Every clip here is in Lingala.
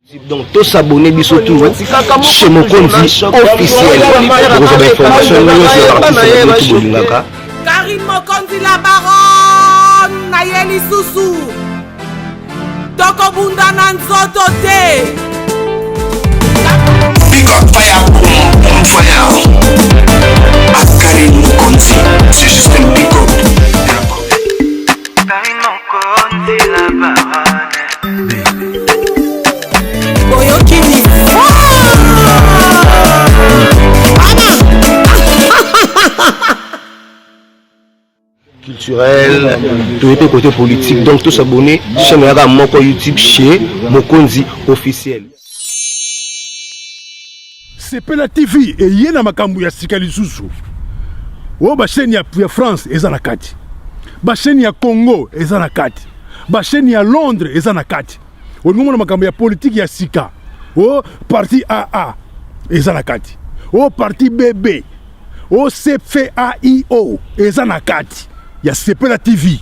Donc to s'abonner biso tout chez Mokonzi officiel. Bokozwa ba information nyonso ya artiste na bino bolingaka. Karine Mokonzi la baronne na ye lisusu tokobunda na nzoto te. Big up fire, boom, boom fire. À Karine Mokonzi, c'est juste un big up de la part de Karine Mokonzi la baronne. Boyoki culturel toye mpe côté politique donc to s'abonner chaîne yaka moko youtube chez mokonzi officiel Sepela TV eye na makambo ya sika lisusu. Oyo ba chaîne ya, ya France eza na kati. Ba chaîne ya Congo eza na kati. Ba chaîne ya Londres eza na kati. Olingi omona makambo ya politique ya sika. O parti AA eza na kati. O parti BB. O CFAIO eza na kati ya Sepela TV.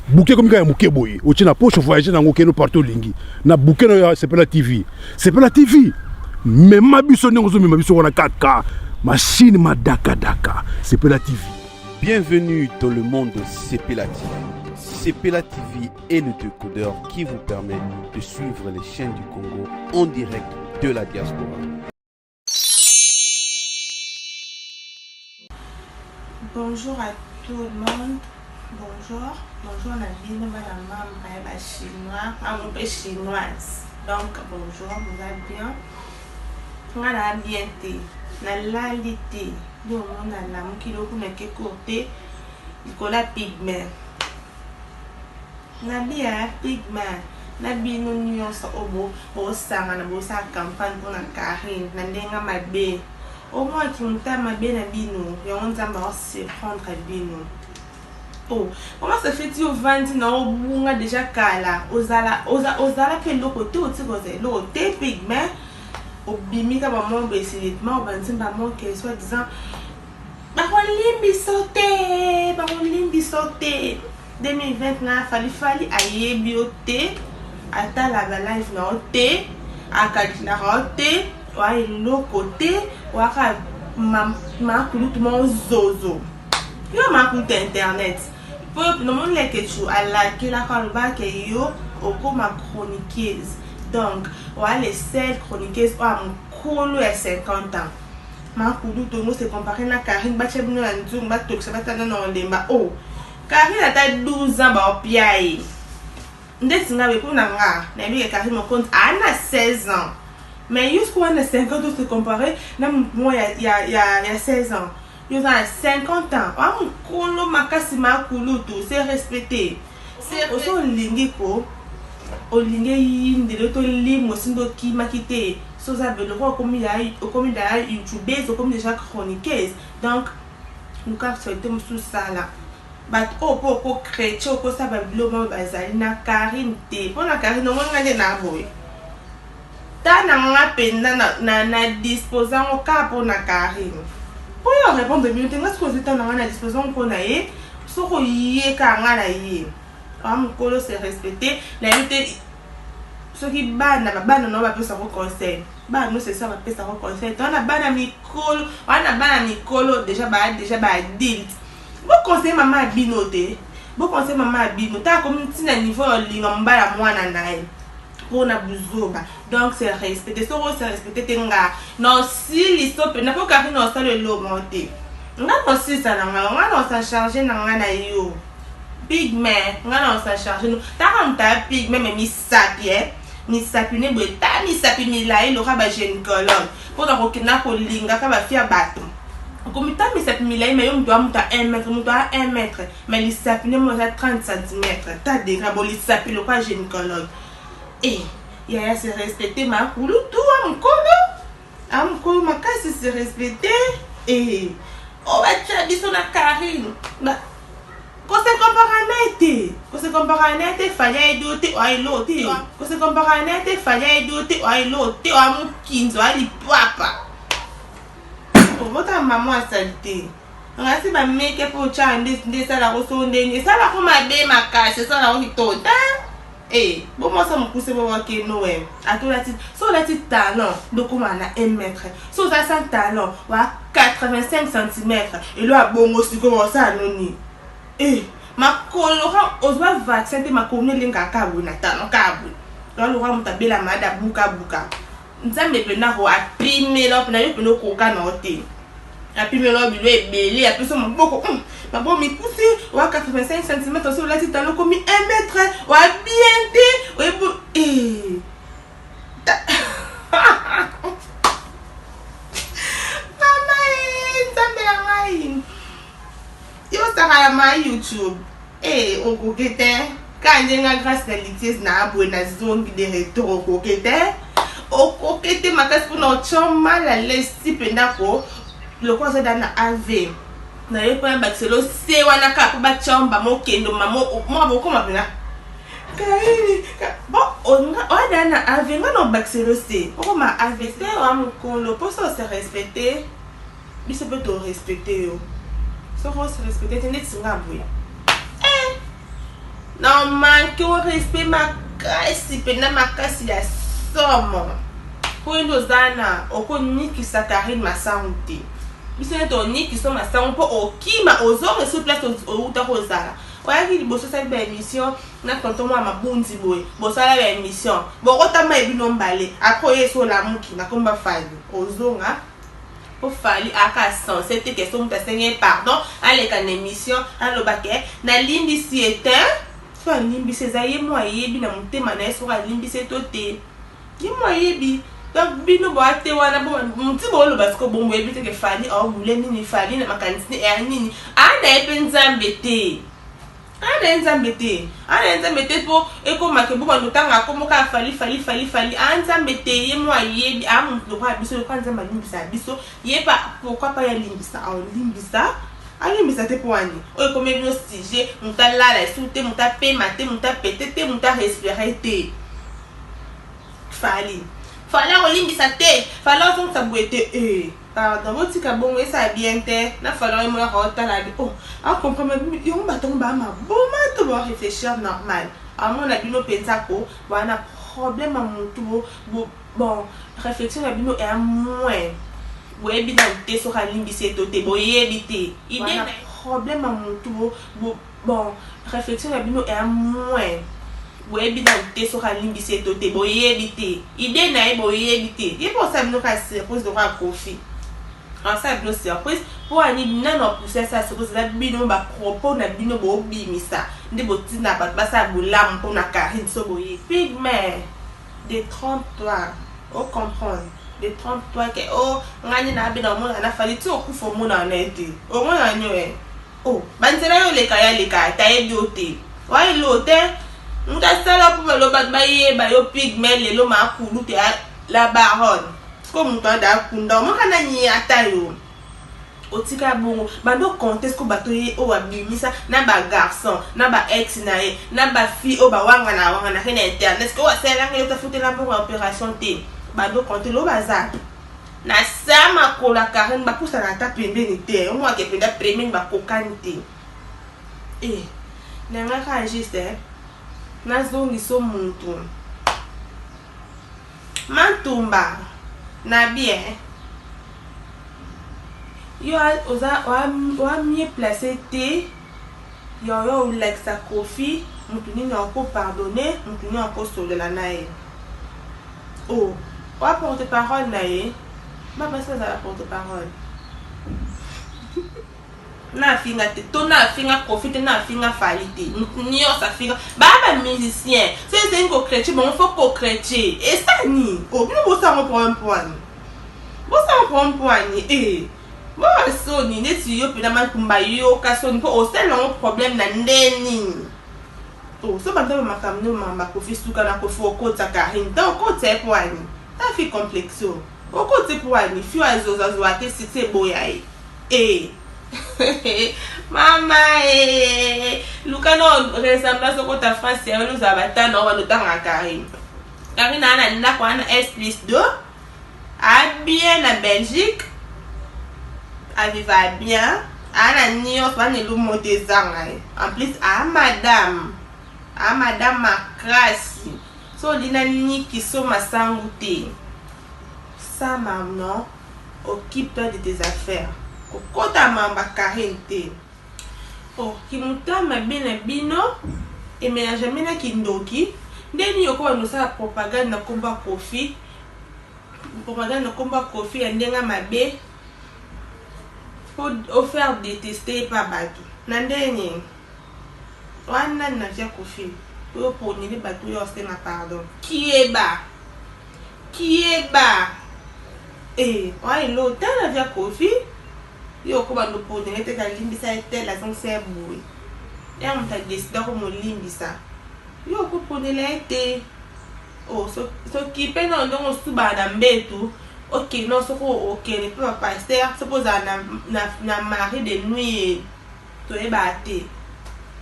Bouquet comme ya moke boye otie na poche voyager nango okende partout olingi na bouquet na ya Sepela TV. Sepela TV mema biso ndenge ozomema biso wana kaka machine madakadaka Sepela TV. Bienvenue dans le monde de Sepela TV. Sepela TV est le décodeur qui vous permet de suivre les chaînes du Congo en direct de la diaspora. Bonjour à tout le monde. Bonjour. Bonjour na bino bana membre ya ba chinois, bango mpe chinoise. Donc bonjour, vous allez bien? Nga na bien te. Nalali te. Nde omona nalamuki loku nake cours te likolo ya pigment. Na bien pigment na bino nyonso oyo bosangana bosala campagne mpona Carine na ndenge mabe. Omona ki motema mabe na bino yango nzambe ao surprendre bino oh comment ça fait ti ovandi na obunga dejà kala ozala oza ozala pe eloko te otika ozala eloko te pigme obimi ka ba mwa boye subitement obandi ba mwa ke soit disant bakolimbiso te bakolimbiso te 2020 na fally fally ayebi yo te atala ba live na yo te akalkulaka yo te oa eloko te oaka makulutu moko zozo yo makulutu ya internet po nomoni leketshou alakelaka alobaka yo okoma chroniqueuse donc oa le seul chroniqueuse oyo ya mokolo ya 50 ans makulutu ongo se compare na carine batia bino na nzungu batokisa batanda na olemba o oh. Carine ata 12 ans bao pia ye ndeti nga boye pona nga nayebi ke Carine Mokonzi aa na 16 ans mais yo sikoyo wana 50 o se comparer na mutu moko ya, ya, ya, ya 16 ans yo oza na 50 ans oa mokolo makasi ma kulutu se respecter se oso olingi ko olingi eyindele to limo osi nde okimaki te so oza beloko okomi ya okomi deja youtubeuse okomi deja chroniqueuse donc Luka actualite mosusu sala. Bato oyo po oko chretien okosala ba biloko moko bazali na Carine te. Po na Carine omoni nga nde na boye. Ta na nga penza na na, na dispose yango kaka po na Carine. Po yo répondre bino te nga soki ozwi temps na nga na dispose yango po na ye soki oye kaka nga na ye. Oa mokolo se respecter nayebi te soki bana ba bana na yo bapesa ko conseil. Bana no c'est ça bapesa ko conseil to na bana mikolo wana bana mikolo deja ba deja ba adulte bo conseiller mama ya bino te bo conseiller mama ya bino ta komi ntina niveau ya olinga mobali ya mwana na ye mpona buzoba donc c'est respecte soki ose respecte te nga na osiliso mpe na mpo karine osala eloko te nga na osilisa na nga nga na osa charge na nga na yo pigme nga na osa charge no taka moto ya pigme me misapi eh misapi ne boye ta misapi milayi loka ba gynécologue mpo na kokenda kolingaka ba fille ya bato okomi ta misapi milayi me yo moto ya moto ya 1 mètre moto ya 1 mètre me lisapi ne mo eza 30 cm ta degré bo lisapi lokola gynécologue e eh, yaya se respecte makulutu wa mokolo a mokolo makasi se respecte e eh, oyo batya biso na karine Ko se comparer na ye te, ko se comparer na ye te Fally ayebi yo te oa eloko te, ko se comparer na ye te Fally ayebi yo te oa eloko te oa mukinza oa lipwapa. Obota maman ya salite. Ngasi ba make up oyo otyaka nde nde esalaka so ndenge esalaka mabe makasi esalaka kitoko te. Eh, bo mwasi mokuse bo wake noe. Ata olati, so olati talon nde okoma na 1 mètre. So oza sans talon wa 85 cm. Elo ya bongo sikoyo osala noni? Eh, makolo ka ozwa vaccin te makolo no elengaka kaka boye na talon kaka boye. Oza lokola moto abela malade abuka buka. Nzambe pena ko apimela yo pena yo pena okoka na yo te. Apimela yo bilo ebele apesi yo maboko hum, maboko mikuse oa 85 cm soki olati talon okomi 1 mètre oa bien te oyebi eh. Mama eh, Nzambe na ngai yo osaka ya ma YouTube eh, okoki te kaka nde nga grâce na litiese na boye nazongi de retour okoki te okoki te makasi mpona otya mal à l'aise ti mpenza ko lokola oza da na av na ye mpona bakiselo se wana kaka mpo batya mbama okende mama bokoma mpena kaini bon oya da na av nga na obakiselo se okoma av te oya mokolo mposa ose respecte biso pe to respecte yo soki ose respecte te ndeti nga boye eh na manque o respect makasi pena makasi ya somo po yo nde oza na okonikisa Carine masangu te biso nde tonikisa masangu mpo okima ozonga sur place owuta kozala oyaki liboso osali ba émission na tonton mwa mabunzi boye bosala ba émission bokotama ye bino mbale après oye esi olamuki na komba fali ozonga Po Fally aka sense te ke soki mutu asengi ye pardon aleka na emission aloba ke na limbisi ye tein soki alimbisi eza ye moko ayebi na motema na ye soki alimbisi ye to te ye moko ayebi donc bino boa te wana ti boloba sikoyo bongo boyebi te ke Fally aobule nini Fally na makanisi ne eya nini aa na ye pe nzambe te Aya na ye nzambe te aya na ye nzambe te po ekoma ke bobanda otanga kombo kaka fally fally fally fally aya nzambe te ye moko ayebi aya mutu lokola biso lokola nzambe alimbisaka biso ye pe pourquoi pas ye alimbisa alimbisa alimbisa te po wani oyo ekomi bino sujet mutu alala lisusu te mutu apema te mutu apete te mutu arespire te fally fally akolimbisa te fally azongisa boye te eh. Pardon botika bongo esala bien te na fally ye moko aotala abi oh a comprendre yango bato yango ba maboma to ba réfléchir normal amona bino mpenza ko ba na problème ya mutu bo bon réflexion na bino eya moins boyebi nanu te soki alimbisi ye to te boyebi te idée na problème ya mutu bo bon réflexion na bino eya moins boyebi nanu te soki alimbisi ye to te boyebi te idée na ye boyebi te ye mpe osala bino kaka surprise lokola Koffi asala bino surprise mpo ani nanu apuse asala surprise eza bino bapropos na bino bobimisa nde botinda bato basala bolamu mpo na Carine so boye pigme de trompe toi o comprendre de trompe toi ke o oh, ngai nde nabena omonana na fali ti okufa omonana na ye te omonana nio ye Oh ba nzela yo oleka ye aleka ata ayebi yo te oa elo te mutu asala po balo bato bayeba yo pigme lelo ma kulutu ya la baronne sikoyo mutu ada akunda omaka na niata yo otika bongo bando compte sikoyo bato ye oyo abimisa na ba garçon na ba ex na ye na ba fille oyo bawangana wanganaka na internet sikoyo asalelaka yo tafutela mbongo ya operation te bando compte lo baza Na sa makolo ya Carine bapusana ata pembeni te omonake mpenza pembeni bakokani te eh na nga kaka juste eh, nazongiso mutu mantumba na bien yo oza oa mieux place te yo yo olakisa Koffi mutu nini ako pardonner mutu nini akosolola na ye Oh, oa porte parole na ye? Ba basi bazala porte parole. Na afinga te, to na afinga Koffi te, na afinga Fally te. Mutu nyonso afinga. Ba ba musicien. So esengi ko chrétien bango faut ko chrétien. Esani. Oh, bino bosala ngo problème po ani? Bosala ngo problème po ani? Eh. Boa soni neti yo pena makumba yoka soni po osala ngo problème na nde nini? Oh soba nzambe makambo nde makambo ya koffi suka na koffi okotisa carine te okotisa ye po ani ta fille complexe oyo okotisa ye po ani fille oyo azoza zoa te succès eboya ye eh mama eh luka na ressemblance okota france ya yo ozala batano wana otangaka carine carine aa na ndako wana s plus 2 a bien na Belgique a viva bien a na nyonso wana elumo te ezanga ye en plus a madame. A madame makasi so olina niki so masangu te sama non occupe toi de tes affaires kokota mamba Carine te oh kimutema mabe na bino emelangeme na kindoki nde nini okoma nosala propagande na kombo ya Koffi propagande na kombo ya Koffi ya ndenge mabe po o faire detester ye pa batu na ndenge nini Wana nani na vie ya Koffi oyo oponeli batu oyo osenga pardon kieba kieba eh wana elo tala na vie ya Koffi yo okoma ndo ponele te alimbisa ye tel azongisa ye boye ya moto adesida ko molimbisa yo okoponela ye te oh, sokipe na ndenge osubaka na mbetu okende soki okende mpe bapaster soki ozala na, na, na mari de nuit Toyebaka te.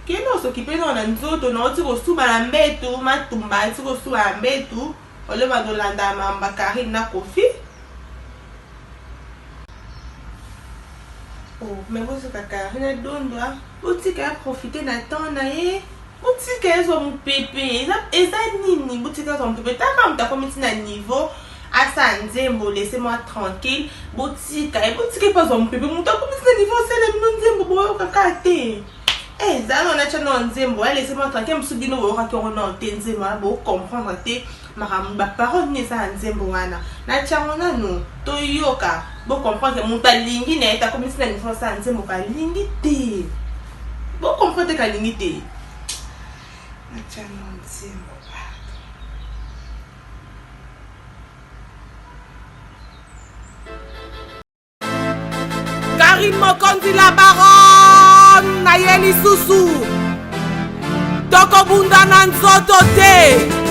Kende osokipe nao na nzoto na oti kosuba na mbetu matumba ati kosuba na mbetu ole bando landa mamba Carine na Koffi. Oh, mais bozoka Carine adondwa botika ya profiter na temps na ye botika ye zwa mopepe eza, eza nini botika zwa mopepe taka moto akomi ti na niveau asala nzembo laissez moi tranquille botika ye botika ye mpe azwa mopepe moto akomi ti na niveau asala bino nzembo boyoka kaka te eh, ezala nao natya nao nzembo ya laissez moi tranquille mosusu bino boyokaki yango nao te nzembo wana bocomprendre te makambo baparole nini eza na nzembo wana natya yango nanu toyoka bocomprendre ke moto alingi na ye te akomi ti na niveau asala nzembo kalingi te bocomprendre te kalingi te natya nao nzembo. Karine Mokonzi la baronne na ye lisusu tokobunda na nzoto te.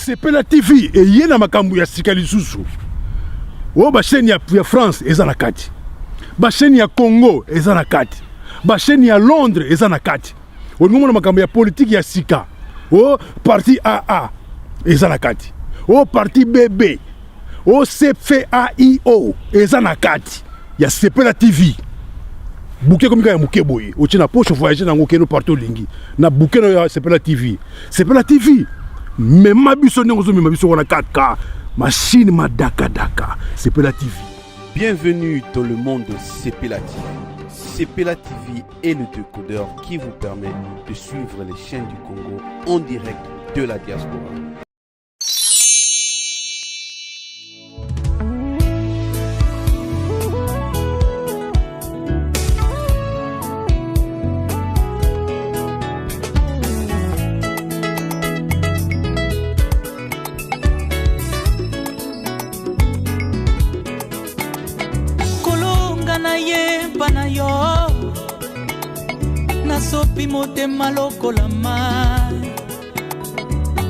Sepela TV eye na makambo ya sika lisusu. Oyo ba chaîne ya, ya France eza na kati. Ba chaîne ya Congo eza na kati. Ba chaîne ya Londres eza na kati. Olingi omona makambo ya politique ya sika. O parti AA eza na kati. O parti BB. O CFAIO eza na kati ya Sepela TV. Bouquet ekomi kaka ya moke boye otie na poche voyage nango okende partout olingi na bouquet na ya Sepela TV. Sepela TV mema biso ndenge ozomema biso wana kaka machine madakadaka Sepela TV. Bienvenue dans le monde de Sepela TV. Sepela TV est le décodeur qui vous permet de suivre les chaînes du Congo en direct de la diaspora. Kolonga na ye mpa na yo nasopi motema lokola mai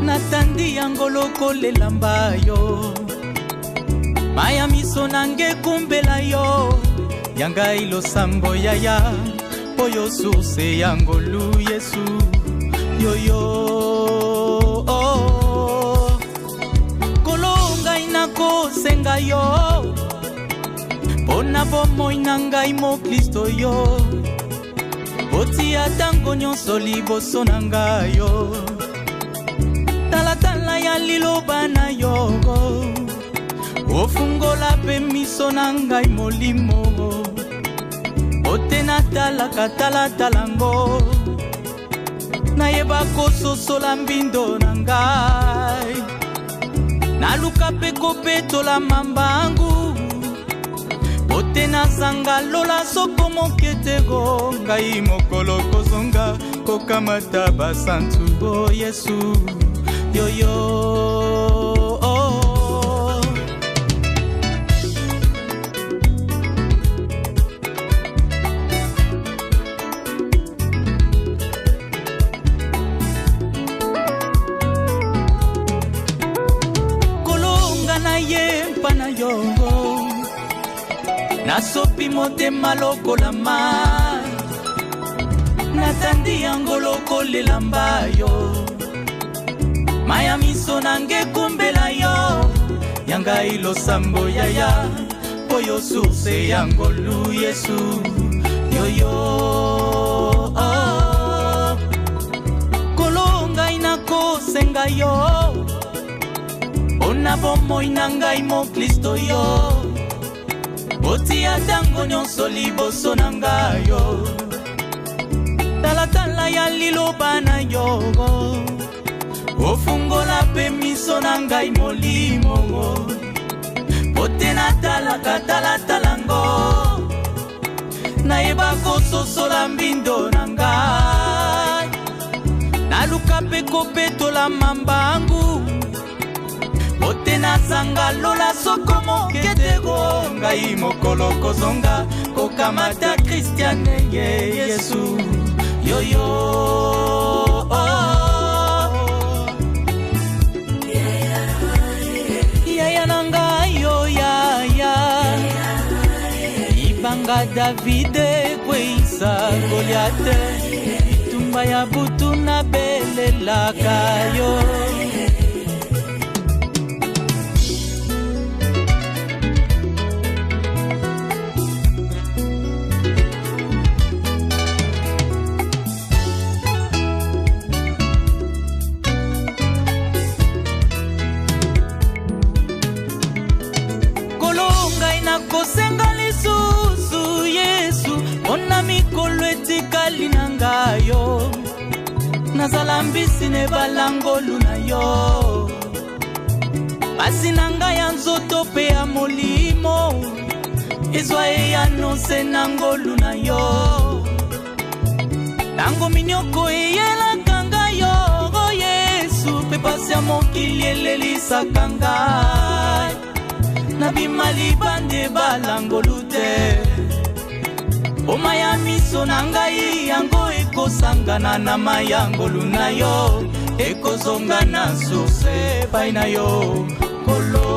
natandi yango lokola elamba yo maya miso nange ekumbela yo ya ngai losambo yaya mpo yo source ya ngolu yesu yoyo oh. kolo ngai nakosenga yo mpo na bomoi na ngai moklisto yo otia ntango nyonso liboso na ngai yo talatala ya liloba na yo ofungola mpe miso na ngai molimo ote natalaka talatala ngo nayeba kososola mbindo na ngai naluka mpe kopetola mambangu po te nazanga lola soko moke te go ngai mokolo kozonga kokamata basantu o yesu. Yoyo oh. Kolonga na ye mpa na yo nasopi motema lokola mai natandi yango lokola elamba yo mai ya miso na nge ekumbela yo ya ngai losambo yaya mpo yo source ya ngolu yesu yoyo oh. Kolo ngai nakosenga yo mpona bomoi na ngai moklisto yo otia ntango nyonso liboso na ngai yo talatala ya liloba na yo ofungola mpe miso na ngai molimo po te natalaka talatala ngo nayeba kososola mbindo na ngai naluka mpe kopetola mambangu po te nazanga lola soko moke te ko ngai mokolo kozonga kokamata kristiane ye yesu yoyo oh. Yaya na ngai yo yaya libanga davide ekweisa goliate bitumba ya butu nabelelaka yo Kolo ngai nakosenga lisusu Yesu mpona mikolo etikali na ngai yo nazala mbisi na ebala ngolu na yo pasi na ngai ya nzoto mpe ya molimo ezwa eyano nse na ngolu na yo ntango minyoko eyelaka ngai yo o yesu mpe pasi ya mokili elelisaka ngai nabima libanda ebala ngolu te boma ya miso na ngai yango ekosangana na mai ya ngolu na yo ekozonga na source epai na yo kolo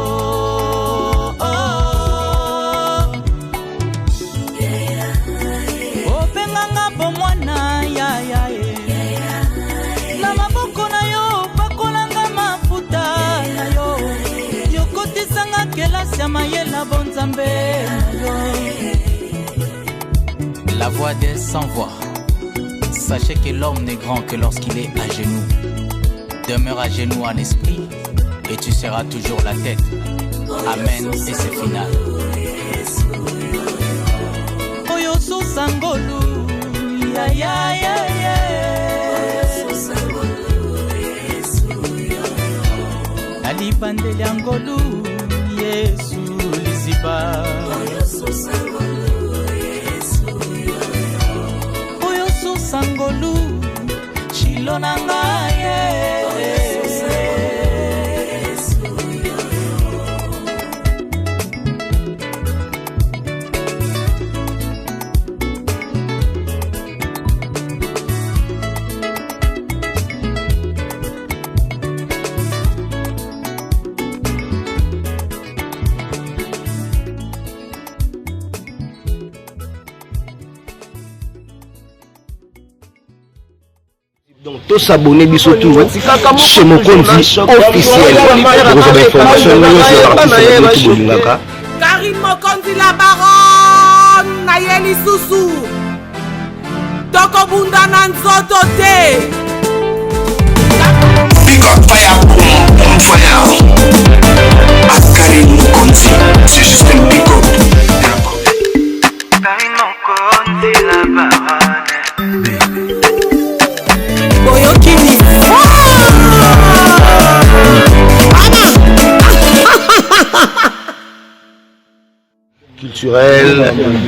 oh. Obenganga bomwana yaya ye na maboko na yo pakolanga mafuta na yo yokotisanga kelasi ya mayela bonzambe na yo. La voix des sans voix. Sachez que l'homme n'est grand que lorsqu'il est à genoux. Demeure à genoux en esprit et tu seras toujours la tête. Amen et c'est final. Oyo susangolu ya ya ya ya. Na libandeli ya ngolu Yesu liziba. Oyo susangolu shilo na ngai ye. Donc tosabone biso tout chez Mokonzi officiel bokozwa bainformation nyonso ya baartiste na bino bolingaka. Karine Mokonzi la baronne na ye lisusu tokobunda na nzoto te. Big up fire, boom, boom fire. Karine Mokonzi, c'est juste un big up. Karine Mokonzi la baronne. Boyoki culturel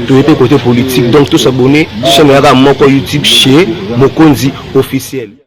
toye mpe côté politique donc tosabone chaîne yaka moko youtube chez Mokonzi officiel.